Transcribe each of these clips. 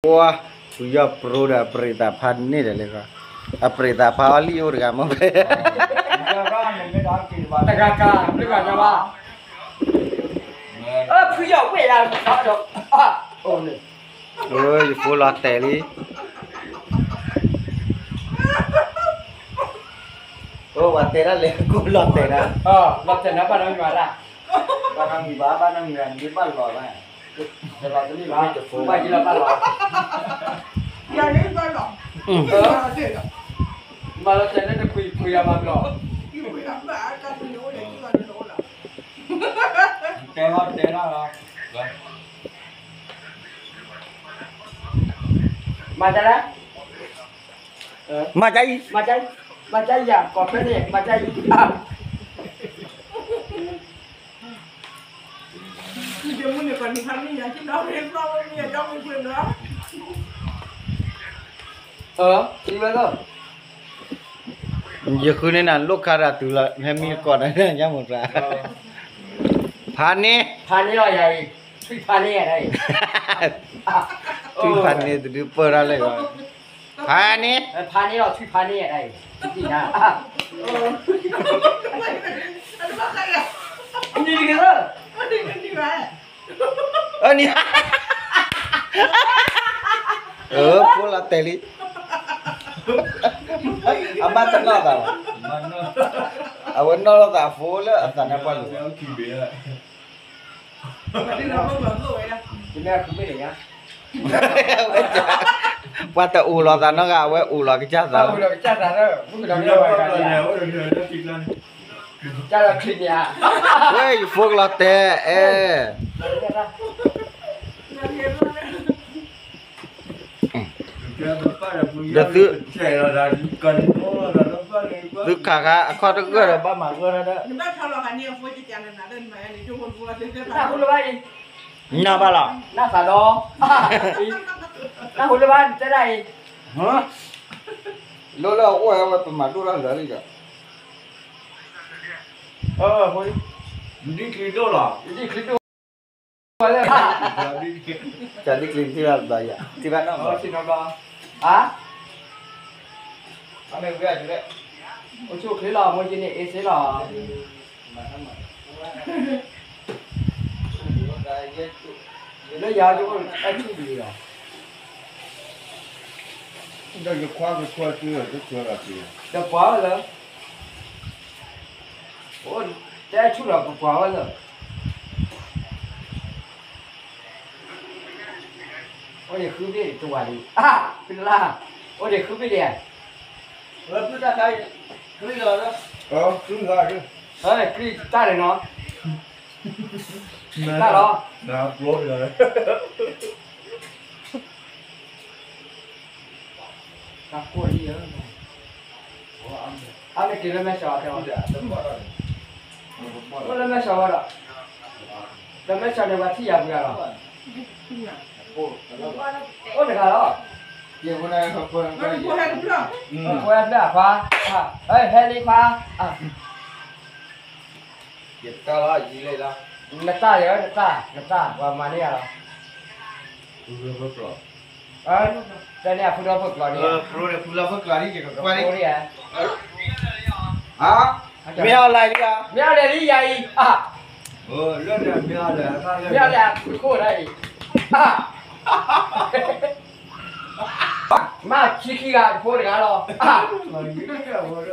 ပှၤ ဖုယီၢ်ပြိဒီးအပြံးသးဖးန့ၣ်ဒီးလဲၤဃီ, အပြံးသးဖးအီၤလံအိၣ်တဂၤမ့ၢ်ဖဲ တဂၤကါ တဂၤကါဘၣ်, ဖုယီၢ်ဝဲၢ်ယၤဒီး အိၣ်န့ၣ်, ယဖိလီၤတဲာ်လံ, အိၣ်ဝဲတဲဒၣ်လဲာ် ကိးလီၤတဲာ်ဒၣ်, လီၤတဲာ်န့ၣ်ဘၣ်နီတမံၤဘၣ်, ဘၣ်နီတမံၤဘၣ် ဘၣ်နီတမံၤဘၣ် မ့ၢ်ဘၣ်လီၤဘၣ် တလီၤတလံၣ်ဘၣ် ဘၣ်ယလီၤဘၣ်လီၤ, ယၤန့ၣ်ဘၣ်လီၤ, မၤလီၤတဲာ်န့ၣ်တပှံၤပှံၤယၤမၤဘျီ, တဲလီၤတဲလီၤလီၤ, မၤတၢ်လၢ မၤတၢ်အံၤ မၤတၢ်အံၤ မၤတၢ်အံၤယၤ ကီၢ်ဖဲန့ၣ် မၤတၢ်အံၤ ယဃုန့ၢ်နၤလိၣ်ခါတၢ်တုၤလီၤ ဟဲမံကီၢ်နၤညါမုၢ်ကျါ, ဖးန့ၢ် ဖးန့ၢ်လီၤယၤအံၤ ထွံၣ်ဖးန့ၢ်ယၤအံၤ, ထွံၣ်ဖးန့ၢ်တဒုပၢၢ်ထီၣ်လဲၣ်ဂီၤ, ဖးန့ၢ် ဖးန့ၢ်လီၤထွံၣ်ဖးန့ၢ်ယၤအံၤ, နံၤတက့ၢ်လၢ အနံၤ ဖိလီၤတဲာ်လံ, အမါတနီၣ်သးဘၣ်, အဝဲနီၣ်လိာ်သးအဖိလၢအသးနါပှၢ်လံ, ပှၤတအိၣ်လီၤသးနီတဂၤ အဝဲအိၣ်လီၤကစၢ်သးလီၤ, ဝဲယဖိကလီၤတဲာ်အဲ ဒီးသု သုခးခါအခီၣ်တဂၢၢ်ဒီးဘၣ်မၤဂၢၢ်ထီၣ်ဒီး နၢ်ဘၣ်လီၤ, နၢ်ဟူလၢဘၣ်တဲဒၣ်အံၤ, လိၣ်လၢအအိၣ်ဝဲပမၤဒိၣ်ထီၣ်လၢာ်လံဒီး, ဒ်ချံဒိၣ်လီၤ, ဒ်ချံဒိၣ် ကၢ်ဒ်ချံထံၣ်ဘၣ်ဘျီယၤ ထံၣ်ဘၣ်နီၢ်ဘျီ, အါ, အမ့ၢ်ဝံၤအတုၤလဲၣ်, အိၣ်ဆူၣ်အိၣ်ချ့လီၤ မိၢ်က့န့ၣ် အ့စ့လီၤ, လၢယၤတအိၣ်တၢ်ဆူၣ်ဒံးလီၤ, ဒီးယခွါကခွါစုလီၤ တဆၢလီၤက့ၤ, ဒီးပှၤဝဲလၢ အိၣ်တၢ်ဆူၣ်လီၤ ပပှၤဝဲလၢ အိၣ်ဒံးဃုဘ့ၣ်တဝၤလံ, ဖုလါ, အိၣ်ဒံးဃုဘ့ၣ်ဒံးဧါ, ဖုတၢ်ခါအံၤ, ဃုလီၤလၢ, ဃုလီၤ, ဟဲ ဃုတၢ်န့ၣ်နီၤ, တၢ်လီၤ, တၢ်ကိၢ်လံဧၢ, အါမ့ၢ်က့ၤလၢမဲဆီးအီၤ, အိၣ်လၢမဲဆီးဝဲဒီး, ဒီးမဲဆီးန့ၣ် ပှၤထံၣ်ယၤပှၤလီၤ, အိၣ်တဂၤလီၤ, ယဖိဟဲတဖျၢၣ်, ဖိဟဲတဖျၢၣ်အခွါ, ဟဲလံခွါ, နတၢ်ယၤ နတၢ် နတၢ် ပှၤမၤန့ၢ်ယၤလီၤ, တဲန့ၣ်အဖုဒီဖုကျိးန့ၣ်, ဖုလီၤဖုကျိးန့ၣ်, မ့ၢ်အီၤလဲၣ်လံ, မ့ၢ်အီၤလဲၣ်လံယၤအံၤ, မ့ၢ်အီၤလဲၣ်အခိၣ်ဒၣ်အံၤ, မ့ၢ်ခံခံဂၤတဖိတဂၤလီၤ,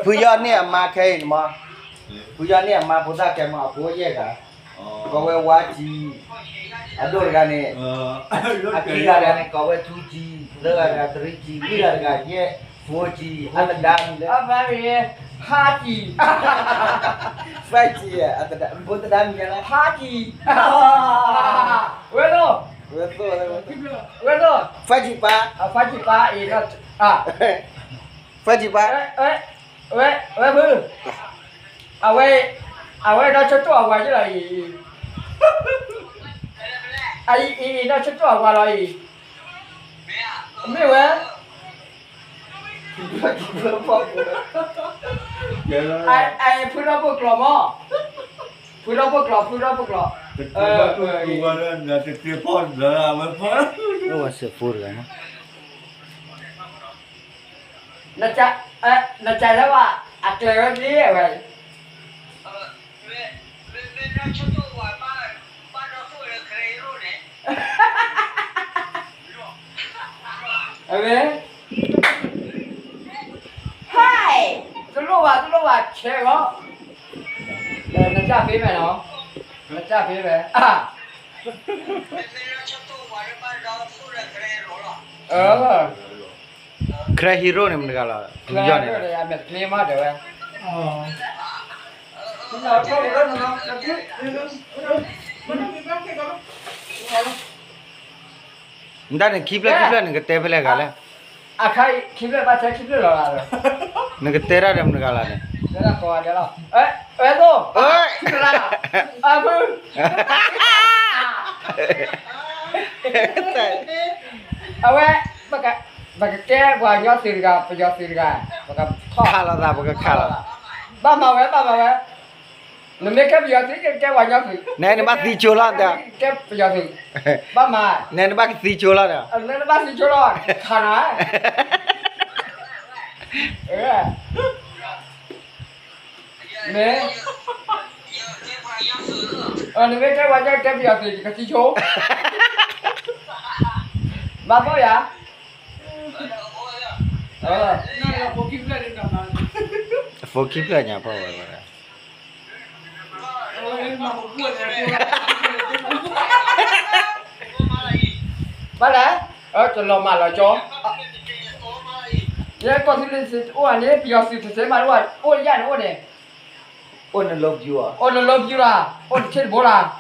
ဖုယီၢ်န့ၢ်အမါခဲအံၤန့ၣ်မး, ဖုယီၢ်န့ၢ်အမါဖိသၣ်ခဲမး အဖိယဲၢ်ဂၤ, ကိးဝဲဝါကံ, အဒိၣ်တဂၤန့ၣ်, အခံဂၤတဂၤန့ၣ် ကိးဝဲထူကံ, သၢဂၤတဂၤ သရံကံ, လွံၢ်ဂၤတဂၤ ယဲၢ်, ဖိကံ, အသဒါမံၤလၢ ဖါကံ, ဖါကံ, အသဒါ, ဖိသဒါမံၤလၢ ဖါကံ, ဝဲသိး, ဝဲသိး, ဝဲသိး, ဖါကံပၢ်, ဖါကံပၢ်အံၤ, ဖါကံပၢ် ဝဲ, ဝဲဖု, အဝဲ, အဝဲဒီးဆၢတိၢ်အဝၤယဲလီၤအံၤ, အအံၤအံၤဒီးဆၢတိၢ်အဝၤလီၤအံၤ, မ့ၢ်ဝဲ, အအံၤဖုဒီပုၢ်ကျိးမး, ဖုဒီပုၢ်ကျိး ဖုဒီပုၢ်ကျိး တၢ်တူၢ်ဝဲဒၣ် တၢ်တ့ဖီၣ်လၢအဝဲဖီၣ် အိၣ်ဝဲစဲးဖိတဂၤမး နကလဲၤဝဲအကျဲဝဲဒ်အဝဲ အဝဲ ဟဲ တလိၣ်ဘၣ် တလိၣ်ဘၣ် ဆဲးဂီၤ နတၢ်ဖ့မဲာ်နီၤ နတၢ်ဖ့မဲာ် အ Cry Hero န့ၣ်မတၤတဂၤလီၤ ဖုယီၢ်န့ၣ် အမဲာ်တကျ့မးတဲဝဲ မတၤန့ၣ် ခံဖျၢၣ်ခံဖျၢၣ်န့ၣ် ကတဲဖဲလဲၣ်ဂၤလဲၣ် အခါခံဖျၢၣ်ဘၣ်ဆၢခံဖျၢၣ်လီၤဂၤလီၤ နကတဲတၢ်ဒီးမတၤတဂၤလီၤန့ၣ် အဲၣ်သိ အဲၣ်သိ အဖု အဝဲ ပကကဲပှၤကညီသုးတဂၤ ပယီၤသုးတဂၤ ပကခးလိာ်သး ပကခးလိာ်သး ဘၣ်မၤဝဲ ဘၣ်မၤဝဲ နမ့ၢ်ကဲပယီၤသုး ကဲပှၤကညီသုး နဲနဘၣ်သံဆိလီၤ ကဲပယီၤသုး ဘၣ်မၤ နဲနဘၣ်ကသံဆိလီၤဒီး နဲနဘၣ်သံဆိလီၤ ခးနၤ မ့ၢ် နမ့ၢ်တဲပှၤကညီ ကဲပယီၤသုး ကသံဆိ ဘၣ်ဘီၣ်ယၤ အဖိခံဖျၢၣ်ညါဖီၣ်ဝဲဝဲဒၣ် ဘၣ်လဲၣ် တလီၤမၢ်လီၤကၠီ ယဲကီၢ်သူလ့ၤအိၣ်န့ၣ် ပယီၤသုးတသ့မး အိၣ်ယဲၢ်န့ၣ်အိၣ်န့ၣ် အိၣ်နလီၤပျူၤလီၤ အိၣ်နဆ့တဘိလီၤ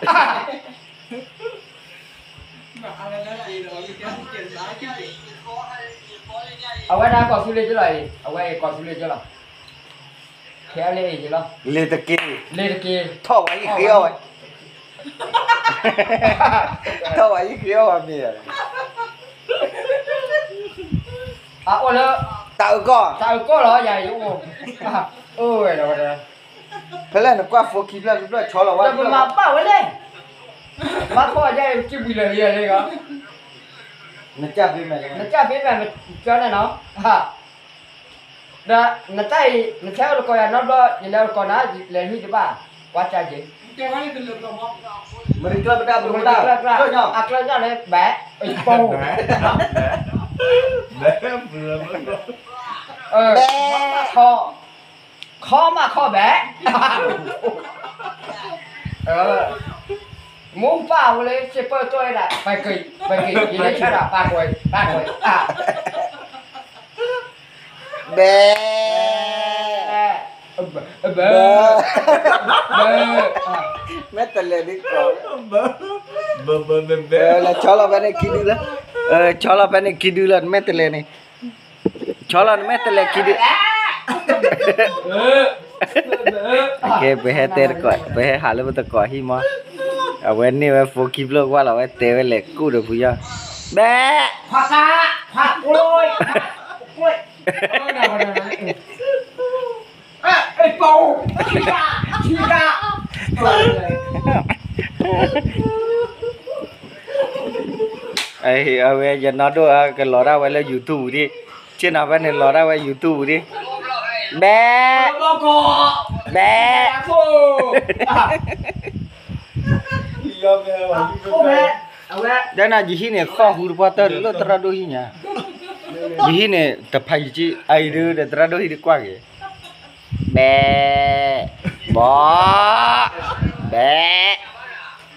အဝဲဒၣ်ကီၢ်သူလ့ၤကၠီလီၤအံၤ အဝဲအံၤကီၢ်သူလ့ၤကၠီလီၤ ခဲလၢာ်အံၤလီၤ လ့ၤတက့ၢ် လ့ၤတက့ၢ် ထီၣ်ဝဲယံၤဃ့အီၣ်ဝဲ ထီၣ်ဝဲယံၤဃ့အီၣ်ဝဲမ့ၢ် အအိၣ်လၢ တၢ်အုးကီၢ် တၢ်အုးကီၢ်လီၤ ယၤယအိၣ် အိၣ်ဝဲဒီးဝဲဒီး ဖဲလဲၣ်နကွၢ်ဖိခံဖျၢၣ်ခံဖျၢၣ်ဆီလီၤဝဲ ပမၤဘၣ်ဝဲလဲၣ် ဘၣ်ဖီၣ်ယဲၢ်ကံၢ်ပှံၤလၢာ်လံလံဂီၤ နကၢ်ဖ့မဲာ် နကၢ်ဖ့မဲာ် ကၠီန့ၣ်နီၤ ဒီးနတၢ်အံၤ နဆဲးအိၣ်တကိးယၤနီတဘျီ ယလဲၤအိၣ်တကိးနၤ လဲၤဟံၣ်တဘၣ် ကွၢ်ကၠၢ်က့ၤ မ့ၢ်တကျၢၢ်ပတၢ်ပရူၢ်တၢ် အကျၢၢ်ညါန့ၣ် ဘဲ အံၤပီ ဘဲ ခီ ခီမးခီဘဲ မူပၢ်ဝဲလၢစ့ပၢၢ်ကၠီဝဲဒၣ် ပက့ၤ ပက့ၤ ယလဲၤဆါဒၣ် ပၢ်ကွဲး ပၢ်ကွဲး ဘဲ ဘဲ ဘဲ မဲာ်တဲးလဲးဒ်ကီး ဘဲ ဘဲ ဘဲ ဘဲ လဲၤဆီလီၤဖဲန့ၣ်ခံဒုလၢ ဆီလီၤဖဲန့ၣ်ခံဒုလၢ မဲာ်တဲးလဲးန့ၣ် ဆီလီၤနမဲာ်တဲးလဲးခံဒု ကဲ ပဟဲတဲတကိး ပဟဲဟးလၢပတကိးဟံၣ်မး အဝဲန့ၢ်ဝဲဖိခံဖျၢၣ်ကွၢ်လီၤ အဝဲတဲဝဲလဲၤကူၣ်ဒီးဖုယီၢ် ဘဲ ခွါကါ ခွါကျိ ခွါကျိ အံၤပီ ဆံကါ ဆံကါ အဝဲ ယနီၢ်ဒိၣ်အကလီၤဒၣ်ဝဲလၢ YouTube ဒံး, ဆ့ၣ်နီၤဖဲန့ၣ်လီၤဒၣ်ဝဲ YouTube ဒံး, ဘဲ, ဘဲ, ဒီးနၤ ယဟံၣ်န့ၣ် ဃီၣ်ဟူတပှၢ်တၢၢ်လၢသရၣ်ဒိၣ်ဟံၣ်ညါ, ယဟံၣ်န့ၣ် တဖးယံၤက့ အအံၤဒုးဒီးသရၣ်ဒိၣ်ဟံၣ်ဒုးကွၢ်က့ၤ ဘဲ, ဘီ, ဘဲ,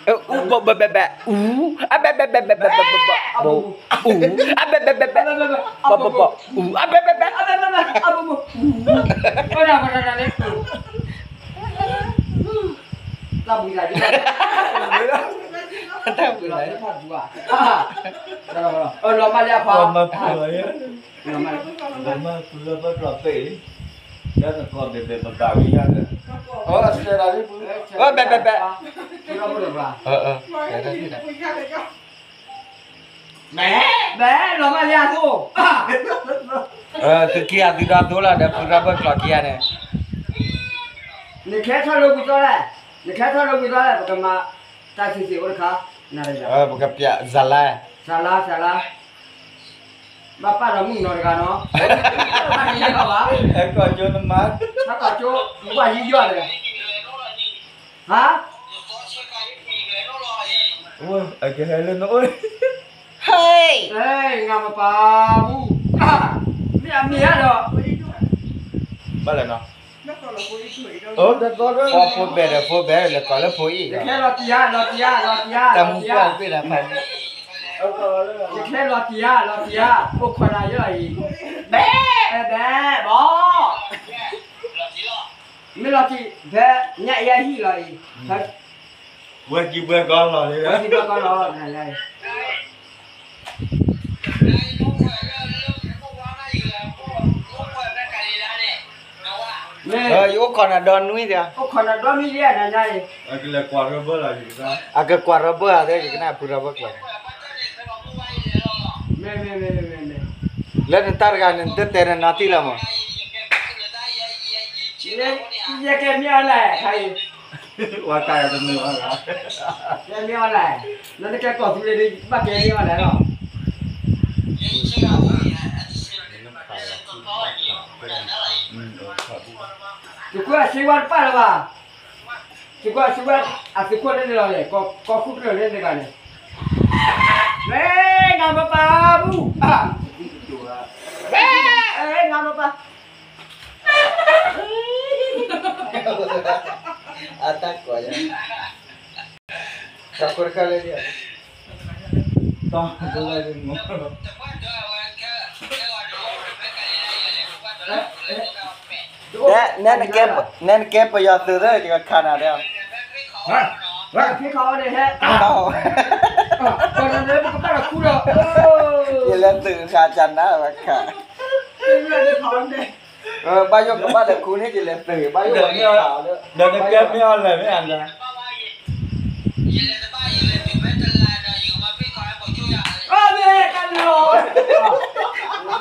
အူ, ဘီ, ဘဲ, ဘဲ, ဘဲ, အူ, အဘဲ, ဘဲ, ဘဲ, ဘဲ, ဘဲ, ဘီ, အူ, အဘဲ, ဘဲ, ဘဲ, ဘဲ, ဘီ, ဘီ, ဘီ, အူ, အဘဲ, ဘဲ, ဘဲ, ဘဲ, ဘဲ, ဘဲ, ဘဲ, အူ, တၢ်ဘှံးလၢ်, တၢ်ဘှံးလၢ်, လီၤမၢ်လံအခွါ, လီၤမၢ်လံ, လီၤမၢ်လံ, လီၤမၢ်လံ, လီၤမၢ်လံ, ဘဲ, ဘဲ, ဘဲ, ဘဲ, ဘဲ, သုခံဂၤသုဒီးသိလီၤဒီး ဖုရၢ်ဘၢၣ်ကျီၤခံဂၤန့ၣ်, နခဲထီၣ်လၢဝံၤသီလဲၣ်, နခဲထီၣ်လၢဝံၤသီလဲၣ် ပကမၤ တၢ်ဆံးဆံးအိၣ်တခါ, ပကပျး ဇာတ်လမ်း, ဇာတ်လမ်း, ဇာတ်လမ်း, ဘၣ်ပာ်ဒီးမုၣ်ကနီၤတဂၤနီၤ, ဘၣ်ကယဲၢ်ဘၣ်, အဲ ကီၢ်ကၠိနမါ, ဘၣ်ကီၢ်ကၠိ, ဘၣ်ယံၤယီၢ်လဲၣ်, ဟါ, အကဟဲလၢနအိၣ်, ဟဲ, ဟဲငါပပာ်ဘူၣ်, မ့ၢ်အမ့ၢ်ဧါဒီး, ဘၣ်လဲၣ်နီၤ ဖိဘဲဒီးဖိဘဲ လဲၤကိးလၢဖိအံၤ, ယခဲလီၤတံၢ်ဧါ, လီၤတံၢ်ဧါ, လီၤတံၢ်ဧါ, တၢ်မူပှၢ်တဘ့ၣ်ဒီးဖး, ယခဲလီၤတံၢ်ဧါ, လီၤတံၢ်ဧါ, အိၣ်ခိးနၤယဲလီၤအံၤ, ဘဲ, ဘဲ, ဘဲ, ဘီ, မ့ၢ်လီၤတံၢ် ဘဲ, ညၣ်အံၤဟံၣ်လီၤအံၤ, ဝဲကံဘှဲကီလီၤလံ, ဝဲကံဘှဲကီလီၤ, မ့ၢ်, ယအိၣ်ခိးနၤဒီနွံဒီး, အိၣ်ခိးနၤဒီနွံလံနၤညါအံၤ, အကကွၢ်ရဘၢၣ်ဧါ, ယကနၣ်ဖုရဘၢၣ်ကျိာ်, မ့ၢ်, လၢနတၢ်တဂၤန့ၣ် နတတဲနနီတံၢ်လီၤမး, ယကဲမ့ၢ်အီၤလဲၣ်, ခါအံၤ, ဝါကါတမ့ၢ်ဘၣ်, ကဲမ့ၢ်အီၤလဲၣ်, နတကဲကီၢ်သူလ့ၤဒီး ဘၣ်ကဲမ့ၢ်အီၤလဲၣ်လီၤ. သုးခိၣ်အစ့ဝါတပာ်လၢၤဘၣ်, သုးခိၣ်အစ့ဝါ အသုးခိၣ်လၢန့ၣ်လီၤန့ၣ်, ကီၢ်ခိၣ်ကျၢၢ်လၢန့ၣ်တဂၤန့ၣ်, ဝဲ, နၤပပာ်ဘူၣ်, ဝဲ, နၤပပာ် အတၢ်ကိးယၤ, တၢ်ခိၣ်တခါလၢဒ်, နဲနကဲပယီၤသုးသၢ ယကခးနၤဒီး, ယလဲၤသုးဃာ်ကနၤဝဲခး, ဘၣ်ယိၣ်ကဘၣ်လဲၤခူန့ၣ် ယလဲၤသုးဘၣ်ယိၣ်ဝဲန့ၣ်ခးလၢ, ဒီးနကဲမ့ၢ်အီၤလဲၣ်မ့ၢ်ဧါ,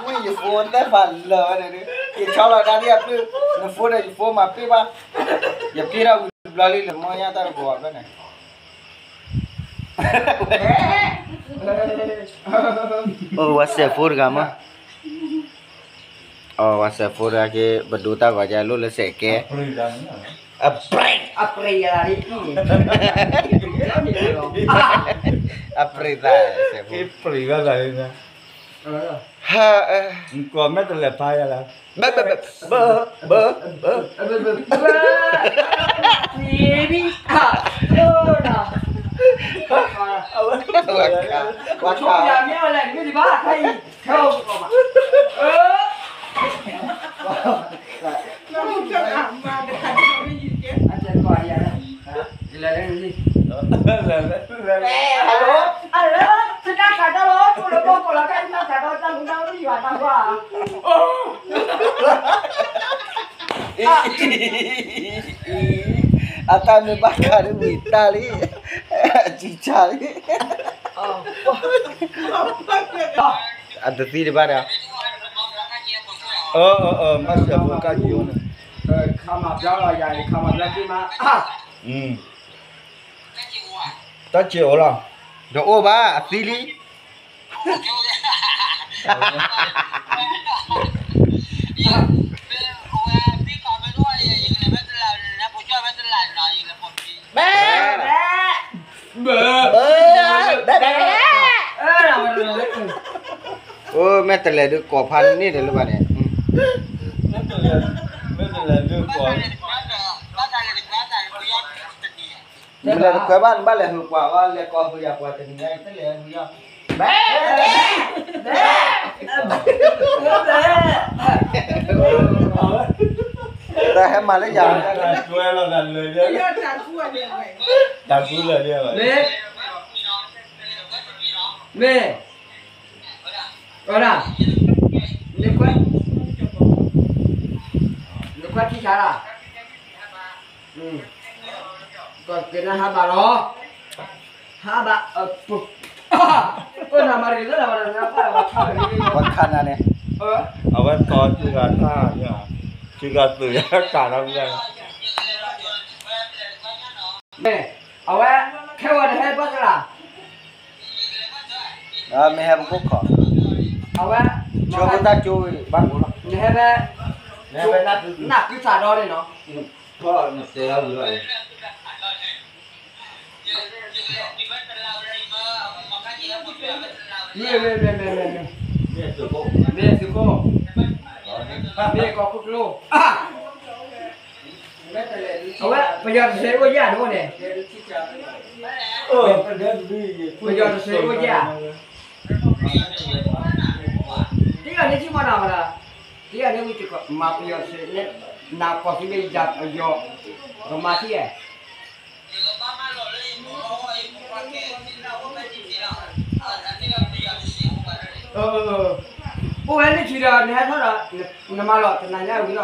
ဝံယဖိသ့ၣ်ဖးလၢာ်ဝဲန့ၣ်, ယဆီလီၤတၢ်ဒ်အပျုၢ်, နဖိဒီးယဖိမၤပ့ၢ်ဘၣ်, ယပ့ၢ်ထီၣ်ဝံၤတဘျီလံ လၢမီၢ်ညါတၢ်တဘိးဘၣ်ဖဲန့ၣ် အိၣ်ဝဲစဲးဖိတဂၤမး, အိၣ်ဝဲစဲးဖိတဂၤက့ၤ ပဒိတၢ်ဂီၤကလိၣ်လၢစဲးကဲ, အပြံ, အပြံ, အပြံသးစဲးဖိ, ဟဲ, ဘၣ်, ဘၣ်, ဘၣ်, ဘၣ်, ဘၣ်, ဝါခါ, ဝါခါ, အတၢ်မ့ၢ်ဘၣ်ခးဒ်ဝံၤတၢ်လံ, အစုဆါလံ, အတသံတဘၣ်ဒီး, မၤစၢၤဖိကါကံအိၣ်န့ၣ်, ခါမၤဘျီလီၤယၤ, ခါမၤဘျီက့ၤမး, တၢ်စဲးအိၣ်လီၤ, ဒီးအိၣ်ဘၣ်အသံလံ ဘဲ, ဘဲ, ဘဲ, ဘဲ, အိၣ် မ့ၢ်တလဲၤဒုးကိးဖးန့ၢ်ဒီးလၢၤဘၣ်န့ၣ်, မ့ၢ်တလဲၤဒုးကိး မ့ၢ်လဲၤတခွဲဘၣ် နဘၣ်လဲၤဟုးပှၤဝဲ လဲၤကိးဟုးယၤပှၤတနံၤညါ တလဲၤဟုးယၤ, ဘဲ, ဘဲ, တဟဲမၤလၢယၤ, တၢ်ကူလၢာ်, မ့ၢ်, မ့ၢ်, နခွဲ, နခွဲထံဆါလီၤ, ကနၣ်ဟးဘၣ်လီၤ, ဟးဘၣ်, ပှၤခးနၤန့ၣ်, အဝဲတီစုဂၤတၢ်, စုဂၤသုးယၤကးထီၣ်, မ့ၢ်, အဝဲ ဟဲဝဲတဟဲဘၣ်သလၢ်, မ့ၢ်ဟဲပကိၢ်ခီၣ်, အဝဲ, ဆိတၢ်ကၠိဘၣ်, နဟဲဖဲ, နၢ်ကုသးဒီန့ၣ်နီၤ, မ့ၢ်သုးခိၣ်, မ့ၢ်ကီၢ်ခိၣ်ကျိ, အဝဲပယီၤတစဲးအိၣ်ယၢ်ဒိၣ်န့ၣ်, ပယီၤတစဲးအိၣ်ယၢ်, တယီၤန့ၣ်ထံၣ်မီၢ်နၤဝဲဒၣ်, တယီၤန့ၣ်ဝံၤတကီး မၤပယီၤတစဲးန့ၣ်, နၤကီၢ်သူလ့ၤယၤပယီၤ, ကမၤထံၣ်ဧါ အိၣ်ဝဲလၢထံဒီး နဟဲထီၣ်ဒီး, နမၤလီၤတနၤညါဝံၤလီၤ.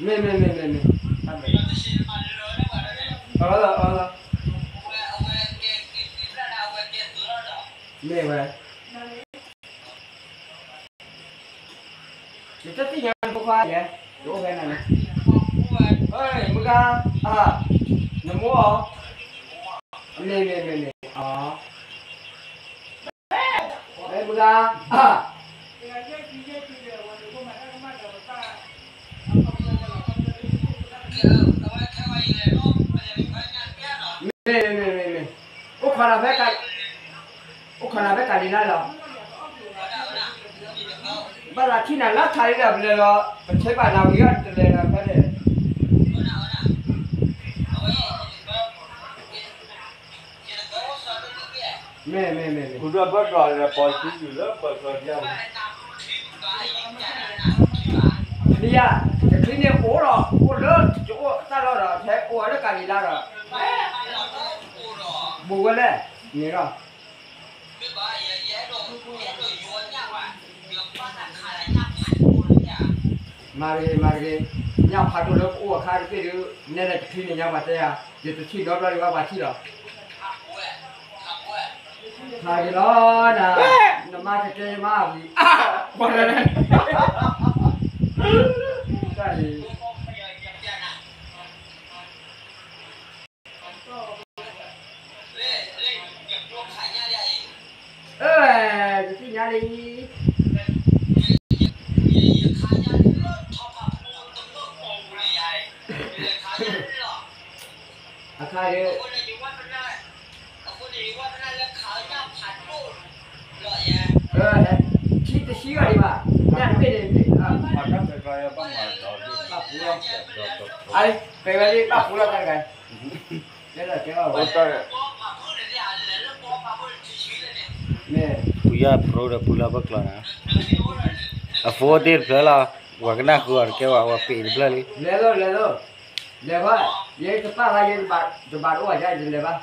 မ့ၢ်, မ့ၢ်, မ့ၢ်, မ့ၢ်, မ့ၢ်, အၢ, အၢ, မ့ၢ်ဝဲ, ယတသ့ၣ်ညါဖိခွါယဲ, ယအိၣ်ဖဲနၤန့ၣ်, မုၢ်ဂၤ, နမိၢ်အီၤ, မ့ၢ်, မ့ၢ်, မ့ၢ်, မ့ၢ်, မုၢ်ဂၤ, မ့ၢ်, မ့ၢ်, မ့ၢ်, မ့ၢ်, အိၣ်ခိးနၤဖဲ, အိၣ်ခိးနၤဖဲကၤလံၤလါလီၤ. ဘၣ်သးထံၣ်နၤလၢခးလံဒီးပလဲၤလီၤ, ပဆဲးဘၣ်နၤဝံၤအီၤတလဲၤလီၤဖဲန့ၣ်. မ့ၢ်, မ့ၢ်, မ့ၢ်, မ့ၢ်, မ့ၢ်ယၤ, တချံန့ၣ်အိၣ်ဒီး အိၣ်လၢယအိၣ်တၢ်လီၢ်ဒီး ဟဲအိၣ်ဝဲလၢကၤလံၤလါဒီး ဘူးဝဲလဲၣ်, န့ၣ်ဒီး မၤတဂ့ၤ, မၤတဂ့ၤ, ညၣ်ဖးဒိၣ်လၢပအိၣ်အခါတဘ့ၣ်ဒီး နဲဒၣ်တချံန့ၣ်ညါပှၤတဲယၤ, ယတထံၣ်နီတဘျီဒံးဘၣ်ပှၤထံၣ်လီၤ. မၤတဂ့ၤလီၤ, နမါကကဲယမါဝံၤ, ပှၤတဂၤ, တၢ်အံၤ အၢ, ယသ့ၣ်ညါလံ, အခါဒီး ထံတဆံဂီၢ်ဒံးဘၣ်, ညၣ်တဘ့ၣ်န့ၣ်, ပှၤဝဲလံ ဘၣ်ပူလီၤတၢ်တဂၤ, ဖုယၢ်ဖျိဒီးဖုလီၤပၢၢ်ကျီၤနၤ, အဖိသ့ၣ်တဖျၢၣ်လီၤ, ပှၤကနၣ်ဃုအီၤတကဲဘၣ်, ပှၤပ့ၤတဖျၢၣ်လံ, လဲၤလီၤ, လဲၤလီၤ, လဲၤဘၣ်, ယဲတပာ်ဘၣ်, ယတဘၣ်တအိၣ်ဘၣ်ယၤ, ယလဲၤဘၣ်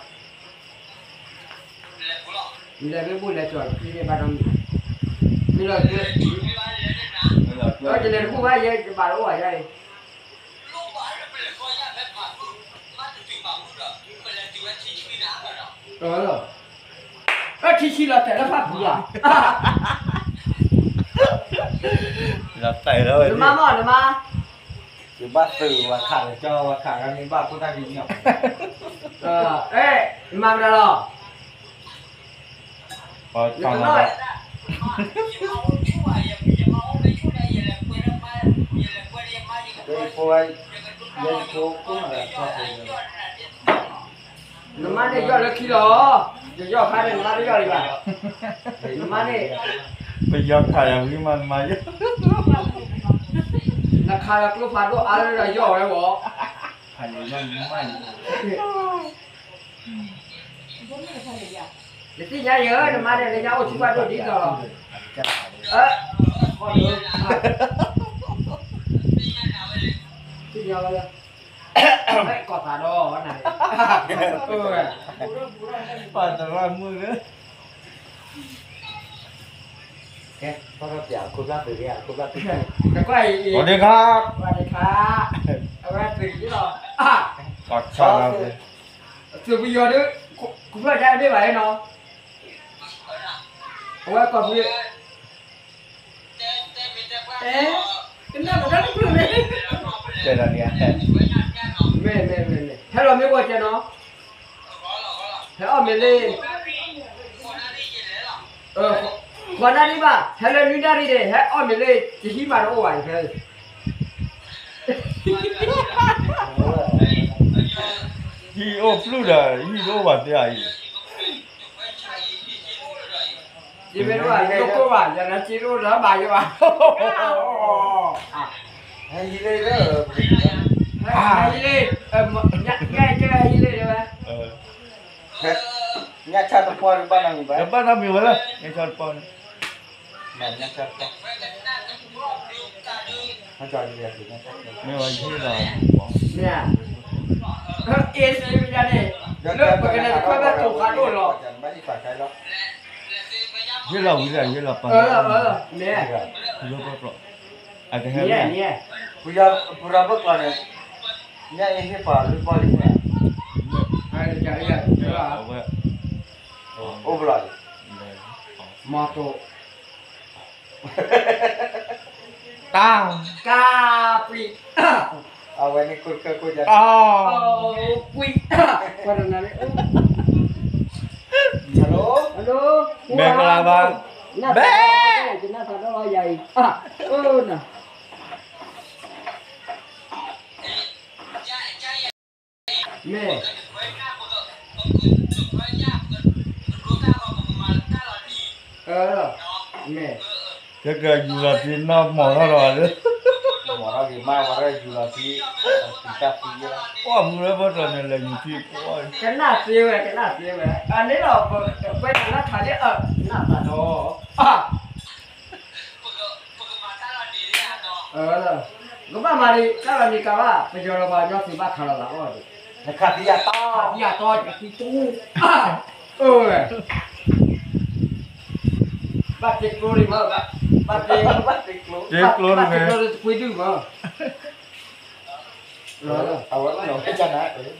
လဲၤမ့ၢ်ဘူၣ်လဲၤကၠီၤတချံန့ၣ်ဘၣ်ဒီး, မ့ၢ်လီၤ, ယလဲၤတဘူၣ်ဘၣ်, ယဲယဘၣ်တအိၣ်ဘၣ်ယၤန့ၣ်, ထံဆံလီၤတဲာ်လၢဖၣ်ပူၤလီၤ, နမါမ့ၢ်နမါ ယဘၣ်သုးဝဲခးလၢကၠီဝဲခးဂၤန့ၣ်ဘၣ်ဖိတၢ်ကညီၤ, အဲ, နမၤမတၤလီၤ, ယတနီၣ်, ယဖိ, ယဖိ, နမါန့ၣ်ယီၢ်လၢခံလီၤ, ယယီၢ်ခါန့ၣ် နမါတယီၢ်လံဘၣ်, နမါန့ၣ် ပယီၤခးယၤဝံၤမး နမါယီၢ်, နခးဒီးကျိဖးဒိၣ်အါလၢဒီးယီၢ်ဝဲဂီၢ်, ယသ့ၣ်ညါယၤ နမါန့ၣ် လၢညါအိၣ်ဆူၣ်ဘၣ်ဒိၣ်ဒ်သိးလီၤ, အ, သ့ၣ်ညါဝဲလၢ ကီၢ်သးဒီးနၤ, ပှၤတရၣ်မုၣ်လၢ ကဲ, ပၢ်ထီၣ်ပၠး ခိၣ်ဖျၢၣ်သုးက့, ခိၣ်ဖျၢၣ်သုးက့, တကွၢ်အံၤ, ဝၤဒ့ခါ, ဝၤဒ့ခါ, အဝဲသုးက့လီၤ, သုးပယီၤဒီး ခိၣ်ဖျၢၣ်ဒၣ်တဘ့ၣ်ဘၣ်နီၤ, အဝဲကီၢ်ဖု, တဲ, ကနၣ်ပတၢ်တဖျၢၣ်န့ၣ်, တဲဒၣ်န့ၣ်, မ့ၢ်မ့ၢ်မ့ၢ်မ့ၢ် ဟဲလီၤမ့ၢ်ဝဲကဲနီၤ, ဟဲအီၣ်မ့ၤလံ, ဃိးနၣ်ရံၣ်ဘၣ် ဟဲလၢနွံနၣ်ရံၣ်န့ၣ် ဟဲအီၣ်မ့ၤလံ တဟံးမးတအိၣ်ဘၣ်အံၤဖဲ ဟံၣ်အိၣ်ပျုၢ်ဒီး ဟံၣ်တအိၣ်ဘၣ်သ့ၣ်အံၤ, ယမ့ၢ်တဘၣ် ယတအိၣ်ဘၣ် ယနစ့တအိၣ်ဒီးဘၣ်ယဘၣ်, ဟဲယံၤလံ, ဟဲယံၤလံ, ညါကဲဟဲယံၤလံဝဲ, ညၣ်ဆၣ်တပီၢ်ဘၣ်နီတမံၤဘၣ်, ဘၣ်နီတမံၤဝဲလၢ ညၣ်ဆၣ်တပီၢ်န့ၣ် မ့ၢ်ဝဲယဟ့ၣ်လီၤ, မ့ၢ်ဧါ, အ့ၣ်စ့မ့ၢ်ယါန့ၣ်, လၢပကလဲၤတခွဲဘၣ်တိၤဖးဒိၣ်လီၤ, ဟ့ၣ်လီၤဝံၤလၢယဟ့ၣ်လီၤပှၤ, မ့ၢ်, လၢပျီ, အကဟဲ, ပူၤရၤဘၢၣ်ကျီၤန့ၣ်, ညၣ်အ့ၣ်ဟ့ၣ်ပှၤလၢပျီလံမ့ၢ်, အဝဲ, အိၣ်ဘျီ, မီၤတိၤ တၢ်, ကၢ်ပျံၤ, အဝဲန့ၣ်ခိၣ်တခၢၣ်ခိၣ်ယါ, ကွံာ်, ပှၤတနၤန့ၣ်, hello, hello, မင်္ဂလာပါ, ဘဲ, ကနၣ်သးဒီးယၤအံၤ, အၢ, မ့ၢ်, မ့ၢ်, ကကယူၤလီၤတံၢ်နီၢ်မီၢ်ထီၣ်လီၤလၢ, မီၢ်ထီၣ်က့ၤမးဝဲဒၣ်ယူၤလီၤတံၢ်, တၢ်သံယဲၢ်, ပှၢ်မူလၢပှၤတီၤန့ၣ်လဲၤယူၤထံ, ကနၣ်သ့ဝဲ ကနၣ်သ့ဝဲ, အန့ၣ်လီၤ, ပဝဲဒၣ်နၢ်ထးလၢအ, နၢ်သးဒီး ကဘၣ်မၤန့ၣ် တၢ်လီၤန့ၣ်ကးဘၣ် ပယီၤလီၤပှၤကညီသုးဘၣ်ခးလီၤသးအီၤ, နခးသံယၤတီ, ခးသံယၤတီ ယကသံတူ, အၢ, ဘၣ်သ့ကျိဒံးမး, ဘၣ်သ့, ဘၣ်သ့ကျိ, ဘၣ်သ့ကျိဒီးတကွံဒုမး, အဝဲအိၣ်လီၤဝဲကနၤ,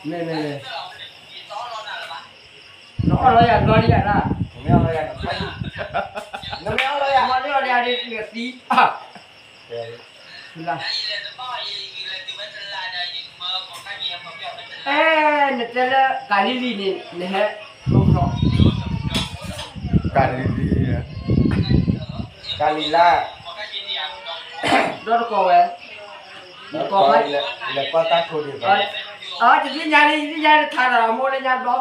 မ့ၢ်မ့ၢ်မ့ၢ် နအီၣ်လီၤယၤဘျီဒံးယၤဒၣ်, နမ့ၢ်အီၣ်လီၤယၤ, နမ့ၢ်အီၣ်လီၤယၤဒ်နသံ, အဲ, နတဲလၢကၤလံၤလံၤန့ၣ် နဟဲ, ကၤလံၤလံၤ, ကၤလံၤလါ, ဒီတကိးဝဲ, လဲၤကွၢ်တၢ်ထိးဒံးဘၣ်, အတသ့ၣ်ညါန့ၣ် ယသ့ၣ်ညါန့ၣ် ထါဒီးမိၢ်လၢညါဘျီ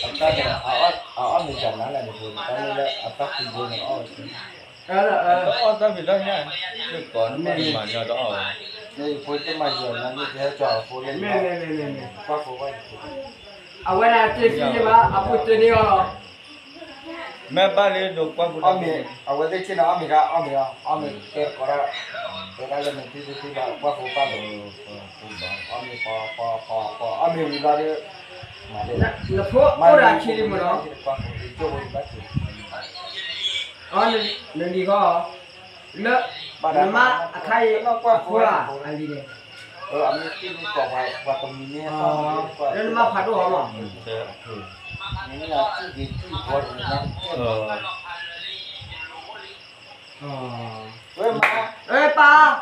အတၢ်န့ၣ် အအီၣ်မ့ၤတၢ်နါလဲၣ်န့ၣ် ဖိတၢ်န့ၣ်လၢအတၢ်ဖံးဘိန့ၣ်အီၣ်ဝဲ, အီၣ်တၢ်ဖံးတၢ်ညၣ်, မ့ၢ်မၤညီတအီၣ်ဝဲ, ဖိတမၤယီၤနၤန့ၣ် တဟဲကၠီအဖိလၢ, မ့ၢ်မ့ၢ်မ့ၢ်မ့ၢ်မ့ၢ်, ကွၢ်ဖိဘၣ်, အဝဲဒၣ်တ့ၢ်သံယဘၣ် အဖိတ့ၢ်န့ၢ်အီၤလီၤ မ့ၢ်ဘၣ်လၢဒိးကွၢ်ဖိတၢ်န့ၣ်, အဝဲသ့ၣ်ဆ့ၣ်နီၤ အီၣ်မ့ၤကါ အီၣ်မ့ၤအီၤ အီၣ်မ့ၤကဲတကိးဒၣ်, တဲဒၣ်လၢမ့ၢ်တ့ၢ်တ့ၢ်တ့ၢ်ဘၣ် ကွၢ်ဖိဘၣ်လီၤ, အီၣ်မ့ၤပီပီပီပီ အီၣ်မ့ၤဝံၤဘျီဒီး, နဖိအိၣ်ဒၣ်ဆံးလံမ့ၢ်နီၤ, နလံၤဃီ, လၢ, နမါအခါအံၤ အဖိဧါ အလံၤန့ၣ်, လၢနမါဖးဒိၣ်ဧါမး, ပၢ်,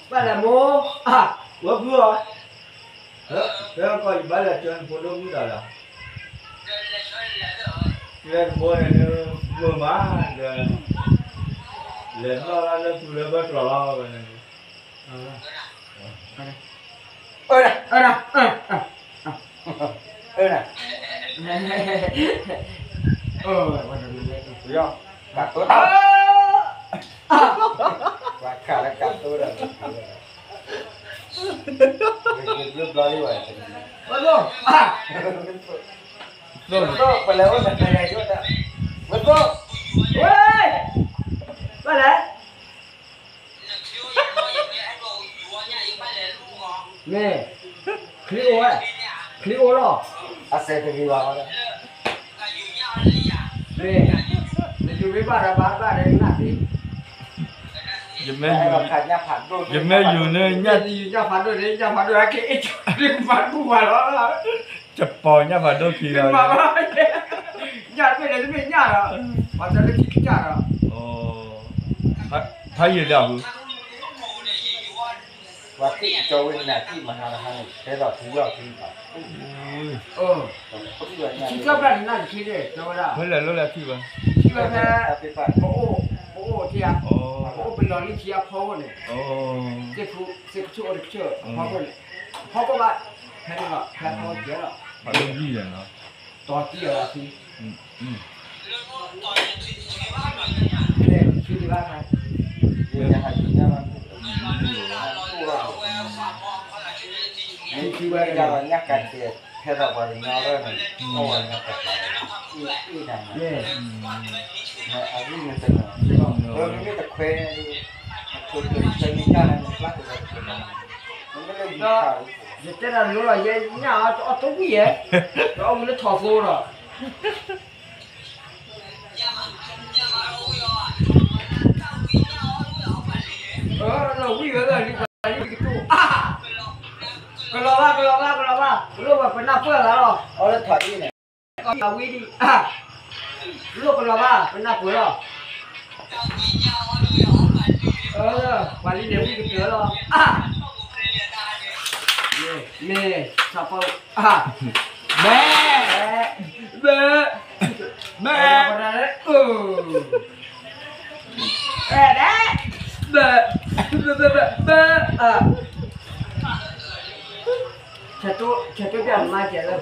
ဘၣ်လဲၣ်မိၢ်, ဝဲဖုဧၢ, ဖဲကီၢ်ယဘၣ်လဲၤကၠီနဖိဒိၣ်မုၣ်တၢ်လီၤ, ကျဲတဘိန့ၣ် မုာ်မးဒီး, လဲၤနီၣ်လၢလၢဖုလၢဘၢၣ်ကျီၤလီၤဝဲန့ၣ်, အၢ, အၢ, အၢ, ကတိၤတၢ်, ပှၤခးလၢကတိၤတၢ်, ဘျီဘျီလံဝဲ, ပလဲၤအိၣ်တၢ်, ဝဲ, ဘၣ်လဲၣ် မ့ၢ်, ချံအိၣ်ဝဲ, ချံအိၣ်လီၤ, အစဲးတဂ့ၤဘၣ်ဝဲ, မ့ၢ်, နယူၤမ့ၢ်ဘၣ်ဒီးဘၣ်ဘၣ်ဒီးနၢ်သ့, ယမ့ၢ်ယူၤ, ယမ့ၢ်ယူၤန့ၣ်, ယူၤညၣ်ဖးဒိၣ်န့ၣ် ညၣ်ဖးဒိၣ်န့ၣ် က့ၤအ့ၣ်ကၠီၤမၤဘူၣ်ဝဲလီၤ, ကပီၤညၣ်ဖးဒိၣ်ခံလီၤ, ညၣ်တမ့ၢ်လၢတမ့ၢ်ညၣ်ဒီး, ပှၤတၢ်လၢထံကစၢ်ဒီး, ဖးယံာ်ဒၣ်ဟူ, ပှၤသ့ၣ်ကၠီဝဲနၤသ့ၣ်မဟါတဟါန့ၣ် တဲဒီးထူဝဲအီၤခံဘၣ်, ထံကျီၢ်ဖျၢၣ်န့ၣ် နၢ်တချ့န့ၣ် တဲဝဲဒၣ်, ဖဲလဲၣ်လိၣ်လၢထံဘၣ်, ထံဝဲဖဲ, ပအိၣ်, ပအိၣ်ထံဧါ, ပအိၣ်ပလီၢ်လံထံအဖီခိၣ်န့ၣ်, သ့ၣ်ဖူ, သ့ၣ်ကဆူၣ်အိၣ်တကဆူၣ်အဖီခိၣ်န့ၣ်, အဖီခိၣ်ဘၣ်, ဖဲန့ၣ်လီၤ ဖဲအဖီခိၣ်ကဲလီၤ, တီၤတံၢ်အီၤလီၤ, ထံဝဲဒၣ်ညၣ်ကးတဲာ် ဖဲဒၣ်ပှၤကညီလၢန့ၣ် အီၣ်ဝဲညၣ်ကးတဲာ်, အဂံၢ်န့ၣ်တနီၤ, မ့မ့ၢ်တခွဲ, အခွဲခွဲမ့ၢ်တၢ်န့ၣ် နပျၢ်ကဒီးတခွဲ, မ့မ့ၢ်လၢယခါ, ယတဲတၢ်လိလီၤယဲညၣ်အီၣ်တဝံၣ်ယဲ, ဒီးအီၣ်ဝံၤလၢထီၣ်သိဒီး ဝံၣ်ဝဲလၢလံကတိၢ်, ကလီၤဘၣ် ကလီၤဘၣ် ကလီၤဘၣ်, လိၣ်ဝဲပနၢ်ပၢၢ်လၢလီၤ, အီလၢထီၣ်အံၤန့ၣ်, အဝံၣ်ဒံး, လိၣ်ကလီၤဘၣ် ပနၢ်ပၢၢ်လီၤ, ပှၤလံန့ၣ်ဝံၣ်ကတၢၢ်လီၤ, မ့ၢ်, မ့ၢ်, ဆၣ်ဖိ, ဘဲ, ဘဲ, ဘဲ, ဘဲ, ဘဲ, ဆဲးတိၣ်ပျၢ်နမါကဲးလၢ,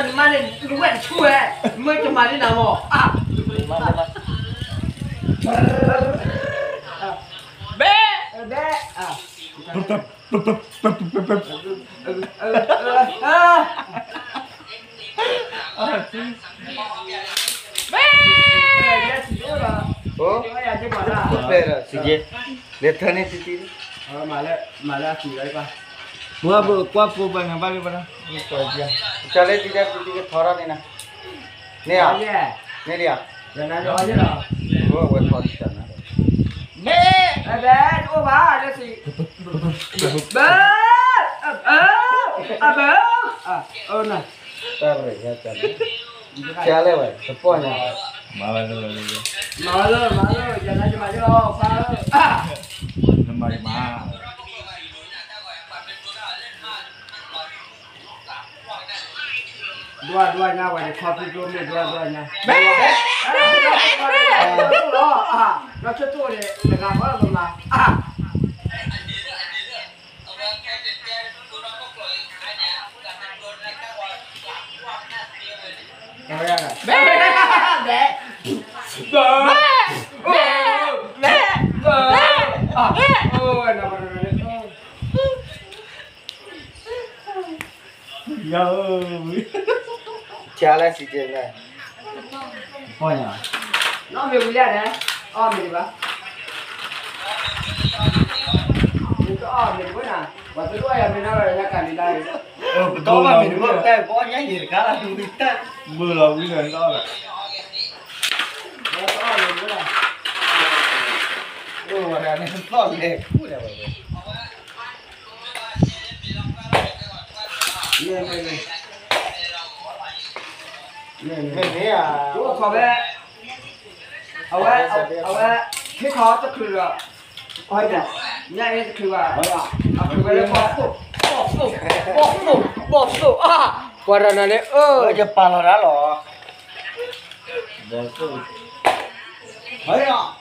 နမါန့ၣ် နဝဲၢ်တဆူၣ်ဝဲ, မ့ၢ်တမၤန့ၢ်နၤမး, ဘဲ, ဘဲ, ပျဲဒီးစံးက့, လဲၤထၢန့ၢ်တံတံ, မၤလၢ, မၤလၢအစံးဝဲဘၣ်, ပှၤပှၤကွၢ်ဖိဘၣ်နဘၣ်လၢဘၣ်, ကၢ်လၢတံတံတံတံကထီထီၣ်န့ၣ်နၤ, န့ၣ်ဧါ, န့ၣ်လံဧါ, ဝဲထီတံတံနၤ, ဘဲ, ဘဲ, တအိၣ်ဘၣ်လၢစံး, ဘဲ, အဘဲ, အဘဲ, အ, တၢ်ရဲၣ်ယါကၢ်န့ၣ်, ကလဲၣ်ဝဲ တပီၢ်ညါ, မၤဝဲ, မၤဝဲလၢ မၤလၢ ယနၤယမၤယလီၤ ဖါဧၢ, နမၤယမၤ, ဒွးဒွးညါဝဲန့ၣ် ခီဖျိဖျိမ့ၢ်ဒွးဒွးညါ, လီၤဆၢတိၢ်န့ၣ် တဂၤဃီလီၤမး, ဘဲ, ဘဲ, ဘဲ, ဘဲ, ဘဲ, ဘဲ, ဆါလၢစံးကဲလဲၣ်, နီၢ်မ့ၢ်ဝံၤလၢန့ၣ်, အီၣ်မ့ၢ်ဒံးဘၣ်, နကအီၣ်မ့ၢ်ဒံးဘၣ်နၤ, ပှၤတလိၣ်အယၤမ့ၢ်နီၢ်လီၤ ယကၤလံလၢ, ပတအီၣ်ဘၣ်မ့ၢ်ဒံးဘၣ် တၢ်ပအီၣ်ညါယံာ်တခါလၢဒူဝံၤတၢ်, မုာ်လီၤဝံၤလီၤနီၢ်လီၤ, ပတအီၣ်မ့ၢ်ဒံးဘၣ်, အိၣ်ဝဲဒၣ်န့ၣ်သီၣ်လဲၤခူၣ်ဒၣ်ဝဲ, မ့ၢ်မ့ၢ်ဧါ, အဝဲ, အဝဲ, အဝဲ, ဟ့ၣ်ခီတချုးဒီး, ညၣ်အ့တချုးဘၣ်, အချုးဝဲလၢဘီၣ်သိၣ်, ဘီၣ်သိၣ်, ဘီၣ်သိၣ်,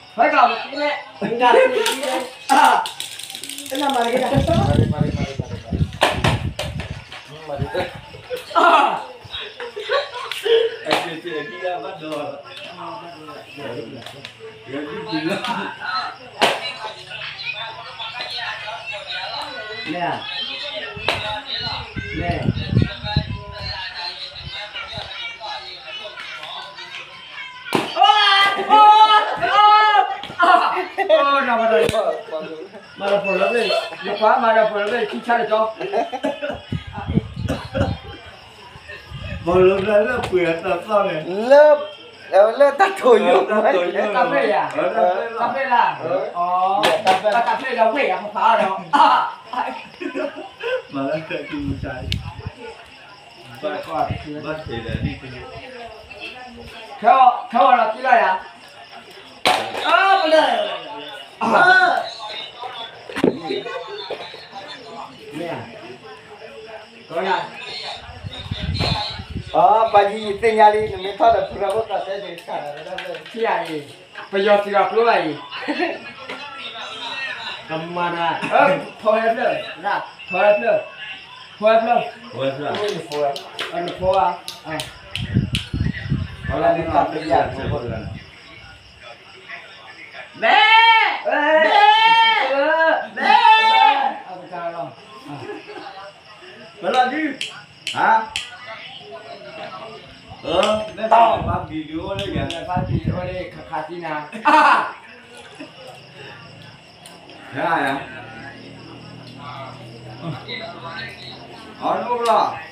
ဘီၣ်သိၣ်, အါ, ပှၤတဂၤန့ၣ်, ယပာ်လီၤတၢ်လီၤ, ဘီၣ်သိၣ်, ဟဲက့ၤ, ဟဲက့ၤ, မၤတက့ၢ်, မၤတက့ၢ်, မၤတက့ၢ်, မၤတက့ၢ်, မ့ၢ်ဧါ, မ့ၢ် မၤဒီးဖိလၢဘ့ၣ်, ယပှၤမၤဒီးဖိလၢဘ့ၣ် ခံဆါတကီ, ဘီလၢလၢပှ့ၤအသီသီန့ၣ်, လၢ လၢတၢ်တိာ်ယိာ်, တၢ်ဖျၢၣ်ယၤ, တၢ်ဖျၢၣ်လၢ, တၢ်ဖျၢၣ်လၢဝ့ၢ်ယၤဖးဖးဒီး, မၤလၢတၢ်ကူမူဆါ, ဘၣ်, ဘၣ်ဆဲးဒီး, ခဲအီၤဒီးကံလီၤယၤ, အၢ, ပလၢ, မ့ၢ်ဧါ, ကီနၤ, အၢ, ပှၤယံၤယသ့ၣ်ညါလံ, နမ့ၢ်ထီၣ်ဒီးဖုရၢဖိသၣ်တဲန့ၣ်, ထံၣ်ယၤအံၤ, ပယီၤစံးအီၤကျိဘၣ်အံၤ, ကမၤနၤ, ဖီဝဲဖျၢၣ်, ဖီဝဲဖျၢၣ်, ဖီဝဲဖျၢၣ်, နဖီဧါ, ဘဲ, ဘဲ, ဘဲ, ပလီၤဒု, ဟါ, အၢ, မ့ၢ်ပှၤ video လၢယၤ, ဖး video လၢခါခါသံနၤ, ယၤ, အီၤ နအိၣ်လီၤ